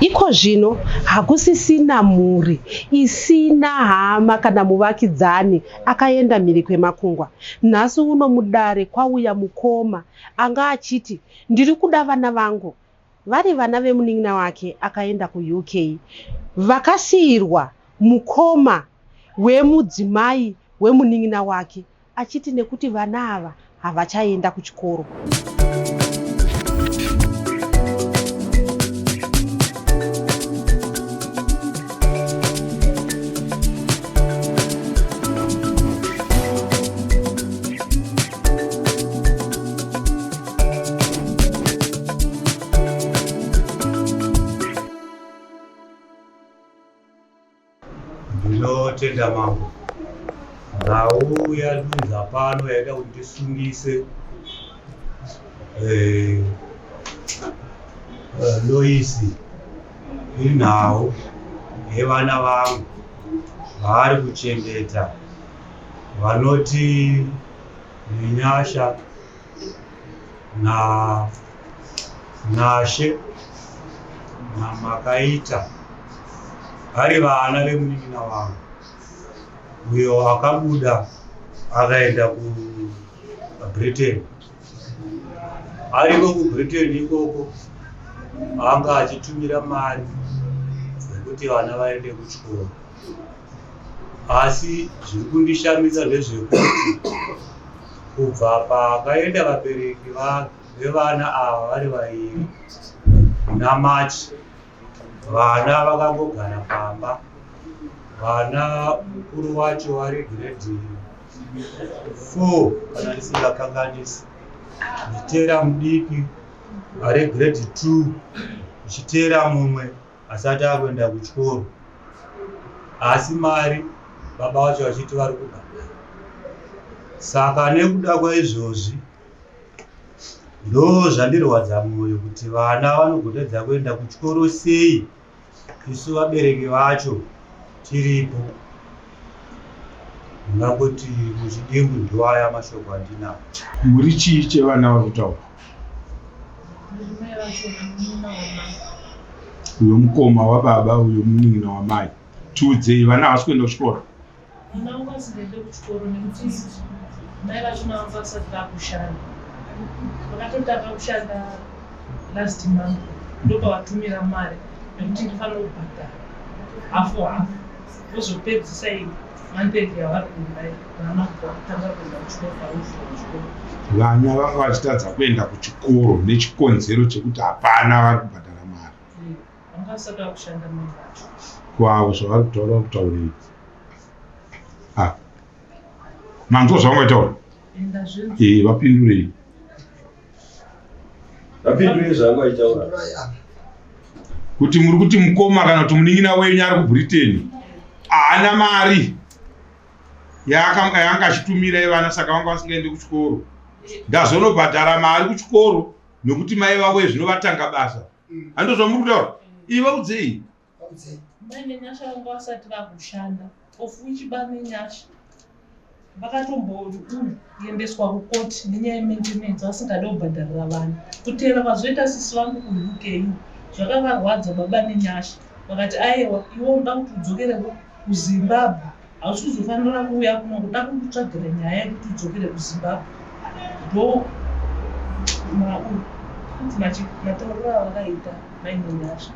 Iko zvino hakusisina mhuri isina hama kana muvakidzani akaenda mhiri kwemakungwa. Nhasi uno mudare kwauya mukoma anga achiti ndiri kuda vana vangu vari vana vemunin'ina wake akaenda kuUK vakasiirwa mukoma wemudzimai wemunin'ina wake achiti nekuti vana ava havachaenda kuchikoro. Ndinotenda mambo. Nhau yandunza pano yaida kuti ndisungise eh, eh, Loisi inhau yevana vangu vaari kuchengeta vanoti Nenyasha na Nashe naMakaita vari vana vemunin'ina wangu uyo akabuda akaenda kuBritain. Ariko kuBritain ikoko anga achitumira mari dzekuti vana vaende kuchikoro. Asi zviri kundishamisa ndezvekuti kubva pakaenda vabereki vevana ava vari vairi muna March, vana vakangogara pamba. Vana mukuru wacho vari grade 4 kana ndisingakanganisi, ndichiteera mudiki ari grade 2, ndichiteera mumwe asati akuenda kuchikoro asi mari baba vacho vachiti vari kubhadhara saka nekuda kwaizvozvi ndo zvandirwadza mwoyo kuti vana vanogotadza kuenda kuchikoro sei isu vabereki vacho tiripo ndingangoti muchidimbu ndiwaya mashoko andinawo muri chii chevana vari kutaura Uyo mukoma wababa uyo munin'ina wamai. Tiudzei vana havasi kuenda kuchikoro. Vana vangu vasingaende kuchikoro nekuti mai vachona vanga vasati vakushanda. Vakatotanga kushanda last month ndopavatumira mari nekuti ndifanira kubhadhara hafu hafu vozopedzisa iyi month end yavari kuda vana kubva kutanga kuenda kuchikoro varikuvhura kuchikoro. Vana vanga vachitadza kuenda kuchikoro nechikonzero chekuti hapana vari kubhadhara mari. Vanga vasati vakushanda mai vacho. Kwavo zvavari kutaura vari kutaurei? Ah. Manzwa zvavanga vachitaura? Eh, vapindurei. Vapindurei zvavanga vachitaura. Kuti muri kuti mukoma kana kuti munin'ina wenyu ari kuBritain haana mari yaanga achitumira ivana saka vanga vasingaendi kuchikoro ndazonobhadhara mari kuchikoro nekuti mai vavo zvino vatanga basa hando zvamuri kutaura iyi vaudzei Mai nenyasha vanga vasati vakushanda of which banenyasha vakatomboendeswa kukoti nenyaya yemaintenance vasingade kubhadharira vana kuteera kwazoita sisi vangu kuuk zvakavarwadza baba nenyasha vakati ayewa iwe unoda kuti udzokere kuzimbabwe hausi kuzofanira kuuya kuno kuda kukutsvagira nyaya yekuti udzokere kuzimbabwe ndo matauriro avakaita mai nenyasha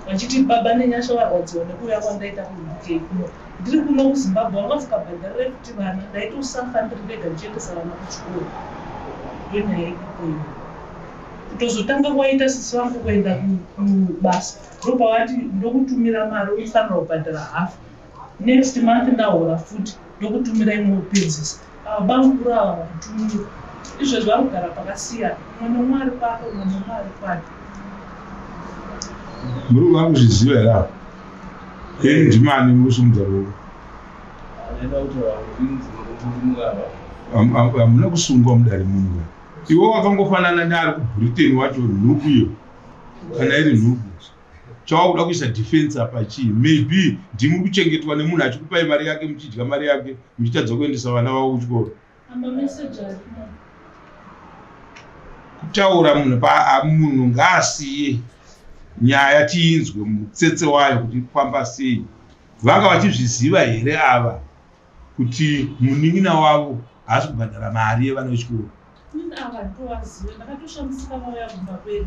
vachiti baba nenyasha varwadziwa nekuuya kwandaita kuuk kuno ndiri kuno kuzimbabwe vanga vasikabhadharire kuti vana ndaitosafa ndiri ndega ndichiendesa vana kuchikoro ndonyaya iripo iyo kutozotanga kwaita sisi vangu kuenda kubasa ndopavati ndokutumira mari unofanira kubhadhara hafu Next month ndahora futi ndokutumira imwe wopedzisa. Ava bamukuru ava vakutumira. Izvezvi vari kugara pakasiyana. Umwe neumwe ari kwake umwe neumwe ari kwake. Muri kuva kuzviziva here apa? Eni ndimani muri kusimudza ruoko? Hamuna kusungwa mudare muno. Iwe wakangofanana neari kuBritain wacho nhubu iyo. Kana iri nhubu. Chawakuda kuisa defense apa chii? Maybe ndimuri kuchengetwa nemunhu achikupai mari yake muchidya mari yake muchitadza kuendesa vana vavo kuchikoro. Kutaura munhu pa munhu ngaasiye. nyaya tiinzwe mutsetse wayo kuti kufamba sei. Vanga vachizviziva here ava kuti munin'ina wavo haasi kubhadhara mari yevana vechikoro? Inini ava handitovazive, ndakatoshamisika vauya kumba kwedu.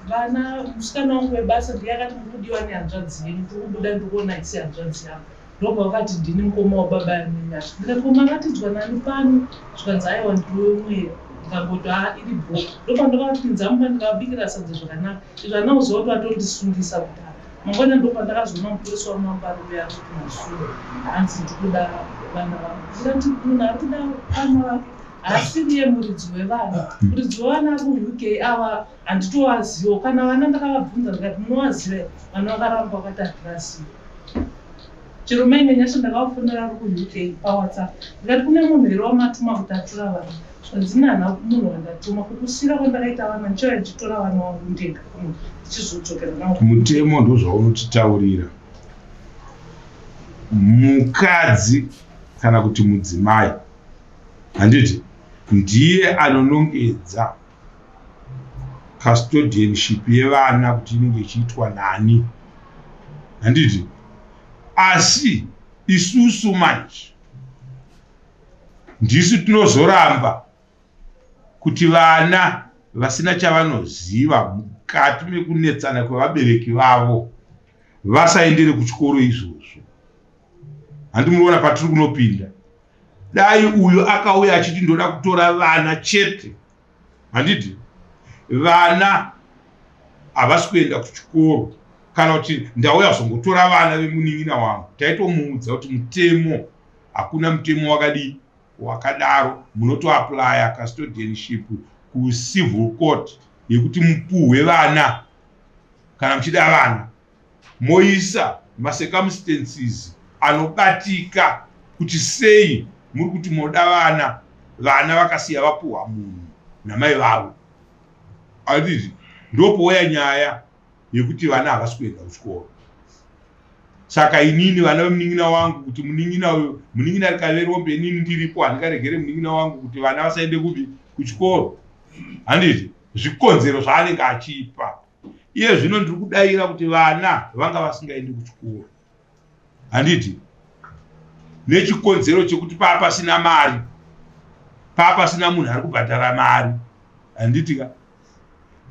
Vana, musikana wangu webasa ndiye akati muri kudiwa nehanzvadzi yenyu, tiri kubuda ndiri kuona haisi hanzvadzi yangu. Ndobva vakati ndini mukoma wababa Anenyasha. Ndikati ko maratidzwa nani pano? Zvikanzi aiwa ndiri wemweya. Ndikangoti haa iri bho. Ndopandakavapinza mumba ndikavabikira sadza zvakanaka. Izvo handina kuziva kuti vatondisungisa kudhara. Mangwana ndopandakazoona mupurisa wamambo ari kuuya ari kuti masungwa hanzi ndikuda vana vangu. Ndikati munhu ari kuda vana vake haasiriye muridzi wevana. Muridzi wevana ari kuUK ava handitovazivo. Kana vana ndakavabvunza ndikati munovaziva here? Vana vakaramba vakati hativazivi. Chero mai Nenyasha ndakavafonera vari kuUK paWhatsApp ndikati kune munhu here wamatuma kuti atora vana zvikanzi ini handina munhu wandatuma kukusira kwandakaita vana ndichauya ndichitora vana vangu ndega kuno ndichizodzokera navo. Mutemo ndozvaunotitaurira. Mukadzi kana kuti mudzimai handiti ndiye anonongedza custodianship yevana kuti inenge ichiitwa nani handiti asi isusu manje ndisu tinozoramba kuti vana vasina chavanoziva mukati mekunetsana kwevabereki vavo vasaendere kuchikoro izvozvo handi munoona patiri kunopinda dai uyu akauya achiti ndoda kutora vana chete handiti vana havasi kuenda kuchikoro kana kuti ndauya kuzongotora vana vemunin'ina wangu taitomuudza kuti mutemo hakuna mutemo wakadii wakadaro munotoaplya custodianship kucivil court yekuti mupuhwe vana kana muchida vana moisa macircumstances anobatika kuti sei muri kuti moda vana vana vakasiya vapuhwa munhu namai vavo anditi ndopouya nyaya yekuti vana havasi kuenda kuchikoro saka inini vana vemunin'ina wangu kuti munin'ina uyo munin'ina rikave rombe inini ndiripo handingaregere munin'ina wangu kuti vana vasaende kupi kuchikoro handiti zvikonzero zvaanenge achipa Iye zvino ndiri kudaira kuti vana vanga vasingaendi kuchikoro, handiti? Nechikonzero chekuti paa pasina mari, paa pasina munhu ari kubhadhara mari, handiti ka?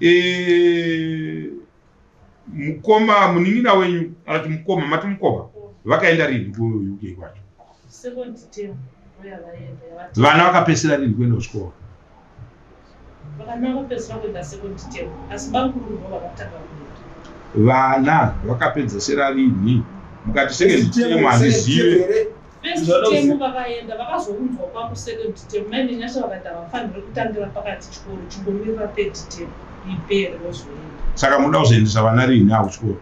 E, mukoma munin'ina wenyu akati mukoma mati mukoma vakaenda rini kuUK kwacho? Vana vakapesera rini kuenda kuchikoro? Vana vapedzisira kuenda second term asi bamkuru ndivo vakatanga kuenda. Vana vakapedzesera rinhi? Mukati second term handizive. First term vakaenda vakazounzwa kwangu second term mai Nenyasha vakati havafanire kutangira pakati chikoro chingomirira third term ipere vozoenda. Saka munoda kuzoendesa vana rinhi avo kuchikoro?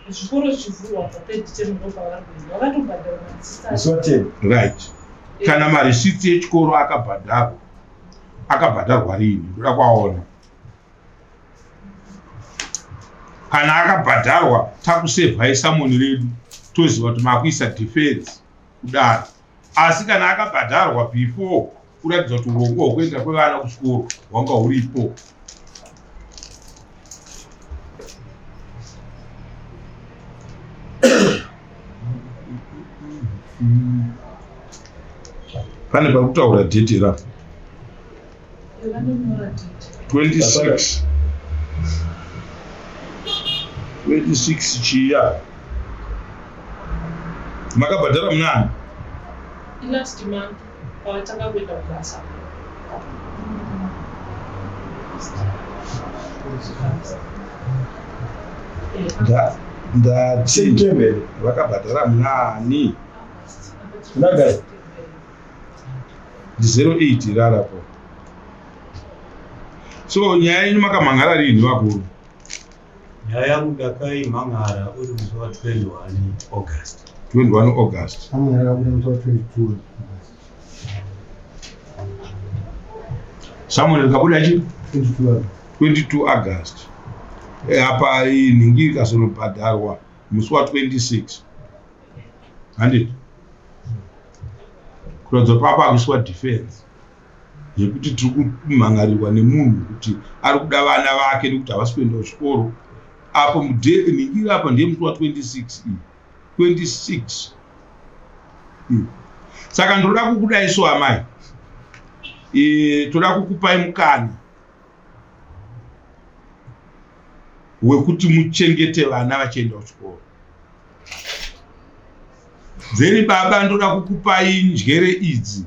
Zvikoro zvichivhurwa pa third term ndopavari kuenda vakatobhadhara mareceipts acho. Right. Kana mareceipts echikoro akabhadharwa akabhadharwa rini ndoda kwaona kana akabhadharwa takusevhai samoni redu toziva kuti makuisa defense kudaro asi kana akabhadharwa before kuratidza kuti urongwa hwekuenda kwevana kuchikoro hwanga huripo pane pakutaura date here apa 26 26 chiya makabhadhara munani last month pavatanga kuenda kubasa ndati vakabhadhara munani Ndi 08 rarapo. So nyaya yenyu makamhangara rini vakuru? Nyaya yangu ndakaimhangara uri musi wa 21 August. 21 August. Amwe yakabuda musi wa 22 August. Samuel rikabuda chi? 22 22 August. Eh, apa nhingi ikazonobhadharwa musi wa 26. Handiti? Kuratidza papa akuiswa defense yekuti tiri kumhangarirwa nemunhu kuti ari kuda vana vake nekuti havasi kuenda kuchikoro. Apo ningira apa ndiye musi wa 26 iyi. 26. Saka ndoda kukudai so amai. Toda kukupai mukana wekuti muchengete vana vachienda kuchikoro. Then baba ndoda kukupai njere idzi.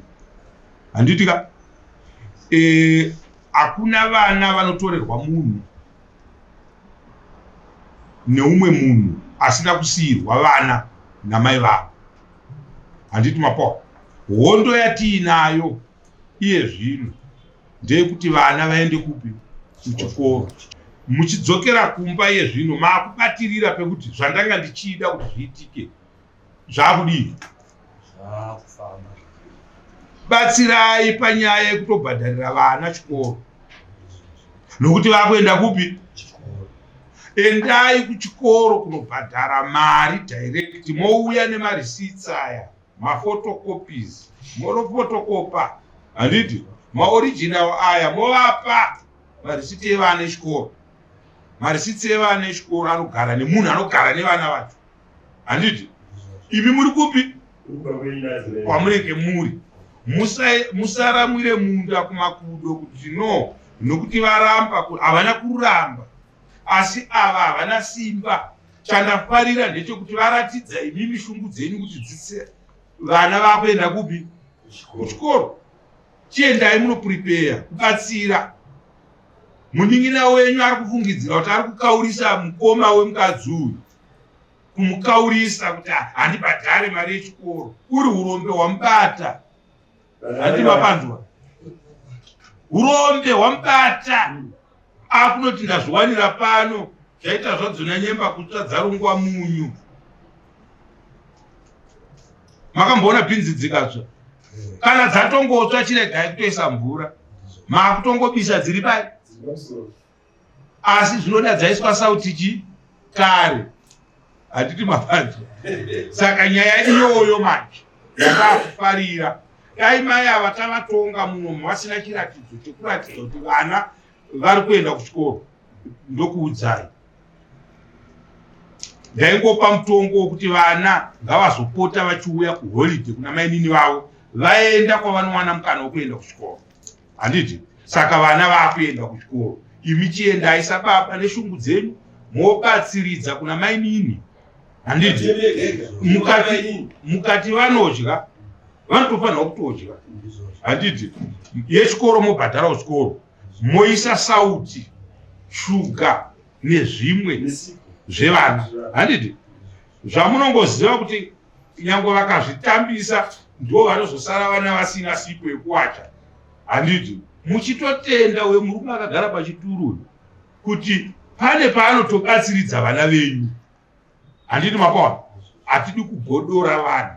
Handiti ka? Hakuna vana vanotorerwa munhu neumwe munhu asina kusiirwa vana namai vavo. Handiti mapoa? Hondo yatiinayo iye zvino ndeyekuti vana vaende kupi? Kuchikoro. Muchidzokera kumba iye zvino maakubatirira pekuti zvandanga ndichida kuti zviitike zvakudii? Zvakufamba. Batsirai panyaya yekutobhadharira vana chikoro, nokuti vakuenda kupi? Endai kuchikoro kunobhadhara mari direct, mouya nemarisitsi aya, mafotocopies, monofotokopa, handiti? Maoriginal aya movapa marisiti evana echikoro. Marisitsi evana echikoro anogara nemunhu anogara nevana vacho, handiti? Imi muri kupi? Kwamunenge muri. Musaramwire munda kumakudo kuti no, nokuti varamba, havana kuramba, asi ava havana simba. Chandafarira ndechekuti varatidza imimi shungu dzenyu kuti dzise vana vakuenda kupi? Kuchikoro. Chiendai munoprepare kubatsira munin'ina wenyu ari kufungidzira kuti ari kukaurisa mukoma wemukadzi uyu, kumukaurisa kuti handibhadhare mari yechikoro, uri urombe hwamubata. Handiti mapanzwa? Urombe hwamubata. Akunoti ndazviwanira pano, zvaita zvadzona nyemba kutsva dzarungwa munyu. Makamboona bhinzi dzikatsva? Kana dzatongotsva chiregai kutoisa mvura, makutongobisa dziri pai. Asi zvinoda dzaiswa sauti chi kare, hatiti mapanzwa? Saka nyaya iyoyo manje yakakufarira. Dai mai ava tavatonga munomu vasina chiratidzo chekuratidza kuti vana vari kuenda kuchikoro, ndokuudzai ndaingopa mutongo wekuti vana ngavazopota vachiuya kuholiday kuna mainini vavo, vaenda kwavanowana mukana wekuenda kuchikoro, handiti? Saka vana vakuenda kuchikoro, imi chiendai sababa neshungu dzenyu mobatsiridza kuna mainini, handiti? Mukati vanodya, vanotofanirwa kutodya, handiti? Yechikoro mobhadhara kuchikoro, moisa sauti, shuga nezvimwe zvevana, handiti? Zvamunongoziva kuti nyangwe vakazvitambisa ndo vanozosara vana vasina sipo yekuwacha, handiti? Muchitotenda uyo murume akagara pachituru kuti pane paanotobatsiridza vana venyu, handiti? Mapaona, hatidi kugodora vanhu,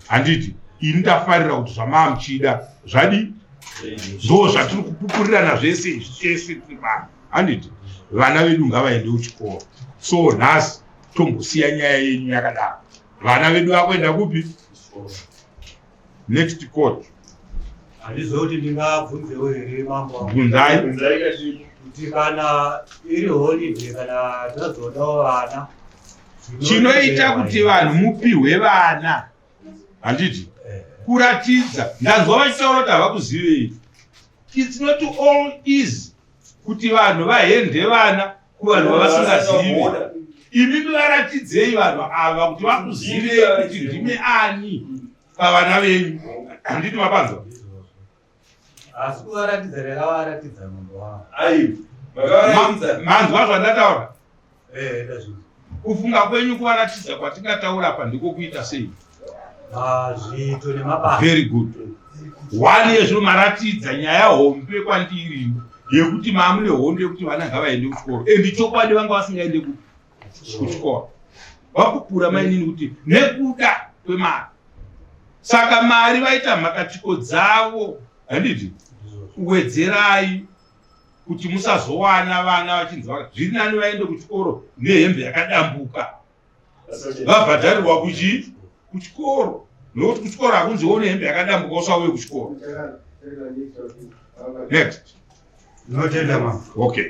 handiti? Ini ndafarira kuti zvamaamuchida zvadi ndo zvatiri kupupurirana zvese izvi, tese tiri vanhu, handiti? Vana vedu ngavaende kuchikoro. So nhasi tombosiya nyaya yenyu yakadaro, vana vedu vakuenda kupi? Next court. Handizivi kuti ndingabvunzewo here mambo wangu. Bvunzai. Kuti kana iri holiday, kana tazodawo vana, chinoita kuti vanhu mupihwe vana, handiti? Kuratidza ndanzwa vachitaura kuti havakuzivei. It's not all easy kuti vanhu vahende vana kuvanhu vavasingazivi. Imimi varatidzei vanhu ava kuti vakuzivei kuti ndimi ani pavana venyu, handiti? Mapanzwa? Asi kuvaratidza ndakavaratidza mambo wangu. Manzwa zvandataura? Kufunga kwenyu kuvaratidza kwatingataura apa ndiko kuita sei? Zviito nemabasa. Very good. One yezvino maratidza nyaya hombe kwandiri yekuti maamune hondo yekuti vana ngavaende kuchikoro, and chokwadi vanga vasingaende kuchikoro. Vakupura mainini kuti nekuda kwemari, saka mari vaita mhakatiko dzavo, handiti? Wedzerai kuti musazowana vana vachinzi zviri nani vaende kuchikoro nehembe yakadambuka, vabhadharirwa kuchikoro, nokuti kuchikoro hakunzi one hembe yakadambuka usauye kuchikoro. Next. Ndinotenda mambo. Okay.